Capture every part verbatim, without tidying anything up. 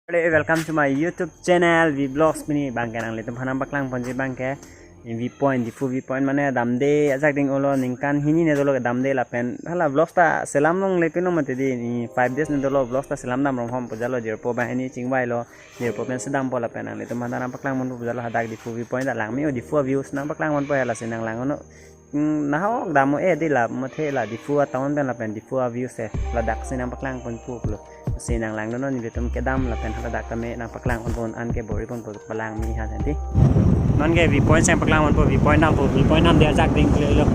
Hello, welcome to my YouTube channel, V Vlogs. Pini abangke nanglitum aphan nangpaklang ponji abangke view point, Diphu view point mane damde ajak ding olo, ningkan hini ne dolo damde lapen hala vlogs ta selam longle pino mati di, ni five days ne dolo vlogs ta selam dam rom hom pu jalo, jirpo banghini chingvailo, jirpo pensi dampo lapen nanglitum aphan nangpaklang ponpo pu jalo hadak Diphu view point ta langme-o, Diphu views nangpaklang ponpo, hala si nanglang-o. Hmm, nahok dam-o, eh, di la mathe la Diphu a-town pen lapen Diphu a-views, eh, ladaksi nangpaklang ponpo pulo. Si nanglang dunnon, nelitum kedam lapen haladak tame nangpaklang ponpo, anke bor-i ponpo, palangme ha nanti. Nonke view point si nangpaklang ponpo, view point dampo, view point damde ajak ding klelo.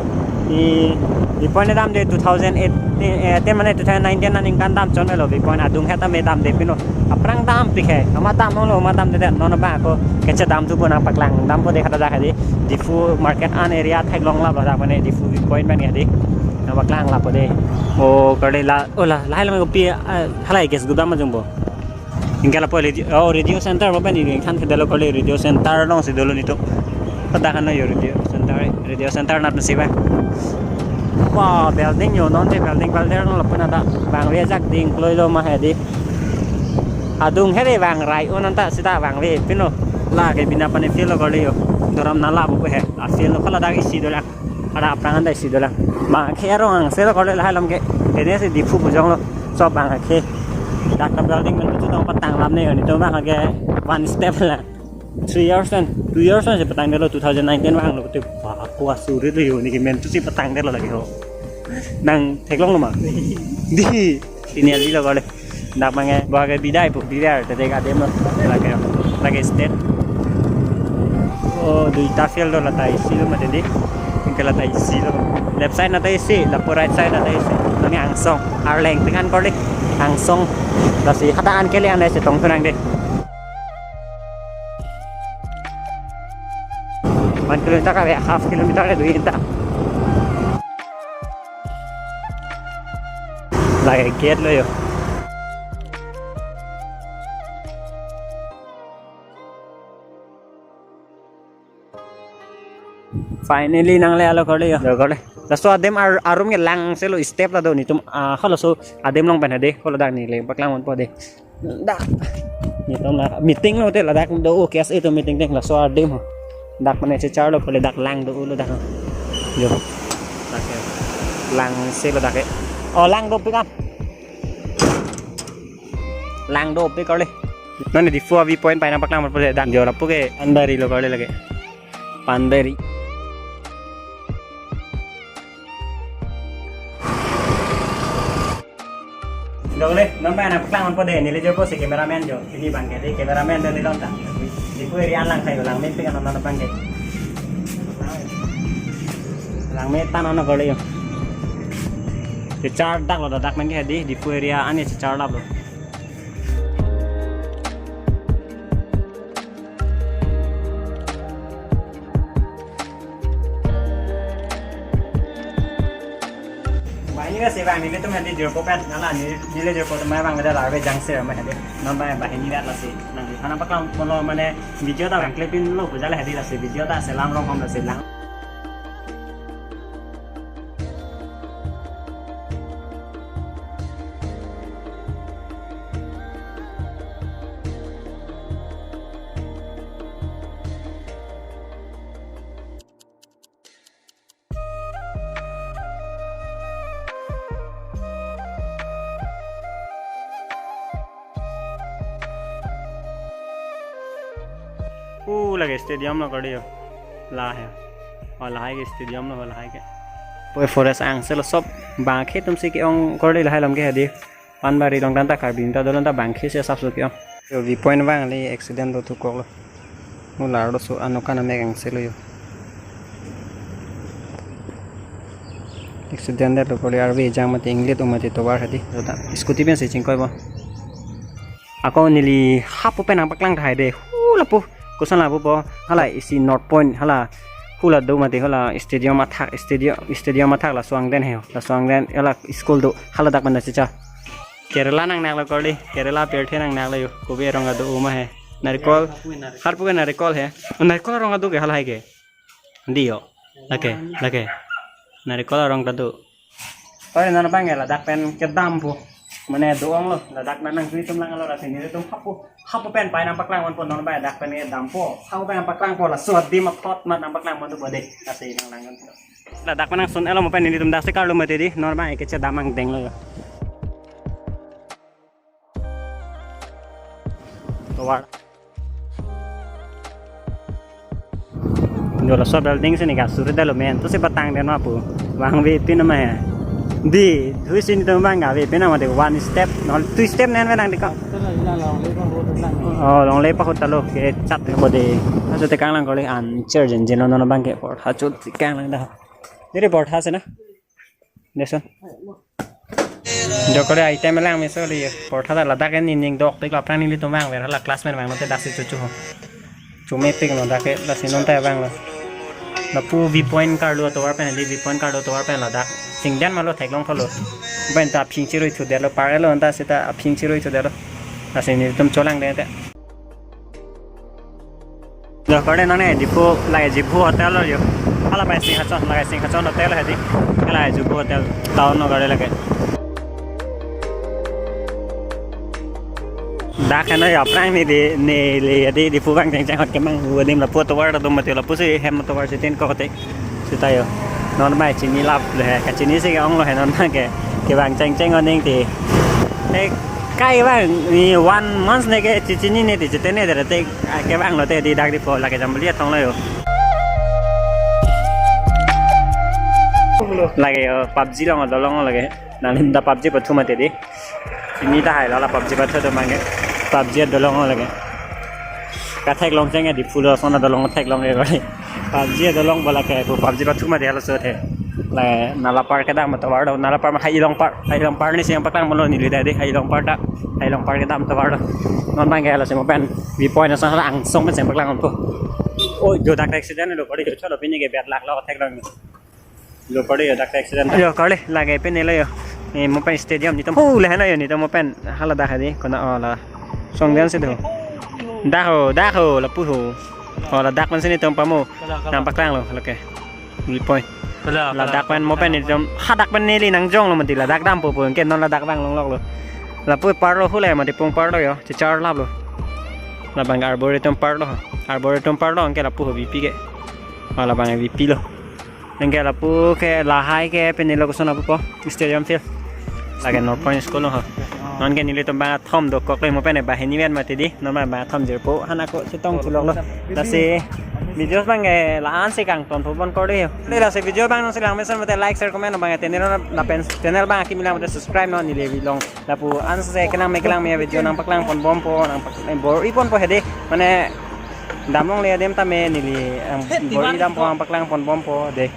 Di view point damde two thousand eight, eh, te mane two thousand nineteen aningkan dam chonlo view point, adung het tame damde pino. Aphrang dampik he, amat damlo, amat damde, non abang ako kechedam thupo, nangpaklang dampo de haladak hadi. Diphu market an area theklong lap ladak mane Diphu view point mane hadi. Nangpaklang lapo de. O kali la, o la, lahai lam kopi, ah, halai gas gudam ajungpo. Ingke lapu radio, oh, radio center pu pen ini kan kedalo kali radio center alongsi dolo nelitum. Pada kan yo radio center, radio center nat mesi ba. Wah, building yo, non je building building along lapu nata bang ve ajak ding kloilo ma hadi. Adung hede bang rai o nonta sita bang ve pino. Lake bina pani field lo kali yo. Doram nala bu he. A field lo kala dak isi dolang. Ada aprangan dak isi dolang. Bang ke arong angselo kali lahai lam ke. Ini si Diphu bujong lo. So bang ke. Dak ta building men tu tong patang lam ne yo, nelitum bang ke one step la. Three years kan, two years kan si patangdetlo, two thousand nineteen vanglo, kati ba ko asuri lo yo, neli ke men tu si patangdetlo lake ho. Nangtheklonglo ma? Di, tini ali lo kali. Dak abangke, bang ke bidai pu, bidai, tete ka dem lo, lake, lake state. Oh, duita field lo, lata isi lo mati di. Ingke lata isi lo. Left side nata isi, lapu right side nata isi. Nang angsong, arleng tingkan kali, angsong. Lasi hadak an kali anai si tong tunang de. One kilometer ka, half kilometer ka, dui ta. Lake gate lo yo. Finally nangle alo kali yo. Yo kali. Laso adem ar-, arum ke langselo step la do nelitum, ah, halaso adem along pen hadi. Haladak neli paklang ponpo de. Dak. Nelitum la meeting lo te ladak do, K S A atum meeting deng laso adem ho. Dak mane chechar lo kali, dak lang do lo dak. Yo. Dak ke. Langselo dak ke. Oh, lang dopik an. Lang dopik kali. Non Diphu a-view point pai nangpaklang ponpo de dak. Yo lapu ke Panbari lo kali lake. Panbari. Dong le, non abang nangpaklang ponpo de, neli jirpo si cameraman jo. Pini abangke de cameraman do neli lonta. Diphu area langkai yo, langmepik an non abangke. Langme ta non kali yo. Chechar dak lo, dak amen ke hadi, Diphu area an chechar dak lo. Banghini si bang, nelitum hadi jirpo pen, nala neli, neli jirpo atum abang ada larve jangse ma hadi. Non abang banghini rat lasi. Nangli aphan nangpaklang ponlo mane video ta bang clip in lo pu jale hadi lasi video ta selam rong hom lasi lang. Uh, lake stadium lo kali yo. La he. Oh, lahai ke stadium lo, lahai ke. Poi forest angselo sob. Bangke atum si ke-ong kali lahai lam ke hadi. Panbari along tanta Karbi ta dolon ta bangke si asapso ke-ong. Yo, view point vangli accident do thukok lo. Mo lardo so anokan amek angselo yo. Accident detlo kali, arve ejang mati inglit o mati tovar hadi. Jota scooty pensi chingkoipo. Ako neli hapu pen nangpaklang tahai de. Hu lapu. Koson lapu po. Hala isi North Point. Hala hula do mati hala stadium athak, stadium, stadium athak laso angdeng he. Laso angdeng hala school do. Haladak pen ta chicha. Kerala nangnak lo kali, Kerala pirthe nangnak lo yo, kopi arong kedo ma he. Narikol, harpu ke narikol he. Narikol arong kedo ke halahai ke. Di yo, lake, lake. Narikol arong kedo. Oi, non abang ya, ladak pen kedam po. Mane do-onglo, ladak nang nangtum lang alo, lasi nelitum hapu, hapu pen pai nangpaklang ponpo, non bai dak pen dampo, hapu pen nangpaklangpo, laso adim apot mat nangpaklang ponpo dei, lasi nang lang. Ladak pen nangsun-etlo mo pen nelitum daksi karlu mati dei, non bai kechedam angdenglo. Tovar. Dolo so building sini ka suri dalo men. Tu si patang den ma pu. Vangve pin ma he. Dei, dui sini tu vangve pin ma dei, one step, non two step nen ve nang dei ko. Oh, longle pa hotel lo kechat bo dei. Aso tekang lang kali an cher jen jen lo non abang ke por. Aso tekang lang dah. Dei portha si na. Desun. Dokore item lang meso li portha ta ladak ke nining dok tik lo aphrang nelitum vangver hala classmate vanglo te daksi chuchu ho. Chumepik lo dak ke lasi non ta vanglo. Lapu viewpoint karlu atovar pen dei, viewpoint karlu atovar pen ladak. Singdan malo theklong tholo. Pen ta aphi chirui thu detlo, parlo anta seta aphi chirui thu detlo. Lasi nelitum cholang dei te. Dokore nang ne Diphu lake Jibhu Hotel lo yo. Hala pai Singhason, lake Singhason Hotel he dei. Lake Jibhu Hotel town lo gari lake. Dak heno yo aphrang ne dei, neli dei Diphu vang chengcheng hot kemang hu adim lapu atovar do mati lapu si hem atovar si tin ko te. Seta yo. Non bai chinilap le he, kachinisi ke-onglo he non ke. Kevang chengcheng oning te. Eh, kai vang ni one month ne ke chichinine te chitene dere te, ah, kevanglo te dei dak Diphu lake Jambili athong lo yo. Lake yo PUBG along dolong lake. Nangli ta PUBG pathu mati dei. Chini tahai lo la PUBG pathu do mange. PUBG dolong lake. Katheklong cheng ya Diphu lo sona dolong theklong ya kali. PUBG dolong bo lake pu PUBG pathu mati halaso the. La Nalapar kedam atovar do, Nalapar ma Hailongpar, Hailongpar ni si nangpaklang ponlo neli dei, Hailongpar ta, Hailongpar kedam atovar do. Non abang ke lasi mo pen viewpoint ason hala angsong pen si nangpaklang ponpo. Oh, jo dak accident lo kori jo cholo pini ke bet lak lo theklong. Lo kori yo dak accident. Yo kali lake pini lo yo. Ni mo pen stadium nelitum. Hu le hena yo nelitum mo pen hala dak he dei kona ola. Song dan si do. Dak ho, dak ho, lapu ho. Oh, ladak pen si nelitum pamo. Nangpaklanglo, lake. Viewpoint. Ladak pen mo pen nelitum, hadak pen neli nangjonglo mati ladak dampo pu, anke non ladak vang longloklo. Lapu parlo hu le mati pung parlo yo, chechar laplo. Labang arboretum parlo, arboretum parlo, anke lapu ho V P ke. Oh, labang V P lo. Anke lapu ke lahai ke pini lo koson apupo stadium field. Lake North Point School lo ho. Non ke nelitum bang athom dokok le mo pen banghini pen mati dei. Non bang athom jirpo. Hana ko chetong thuloklo. Lasi videos bang ke la-an si kangton pon kori yo. Dei lasi video bang non si lang mesen mate like, share, comment bang channel lapen channel bang akimi lang mate subscribe non neli bilong. Lapu anse kelang me kelang me video nangpaklang ponbompo, nangpak-, bor-i ponpo he dei. Mane damlongle adim tame neli, em, bor-i dampo nangpaklang ponbompo dei.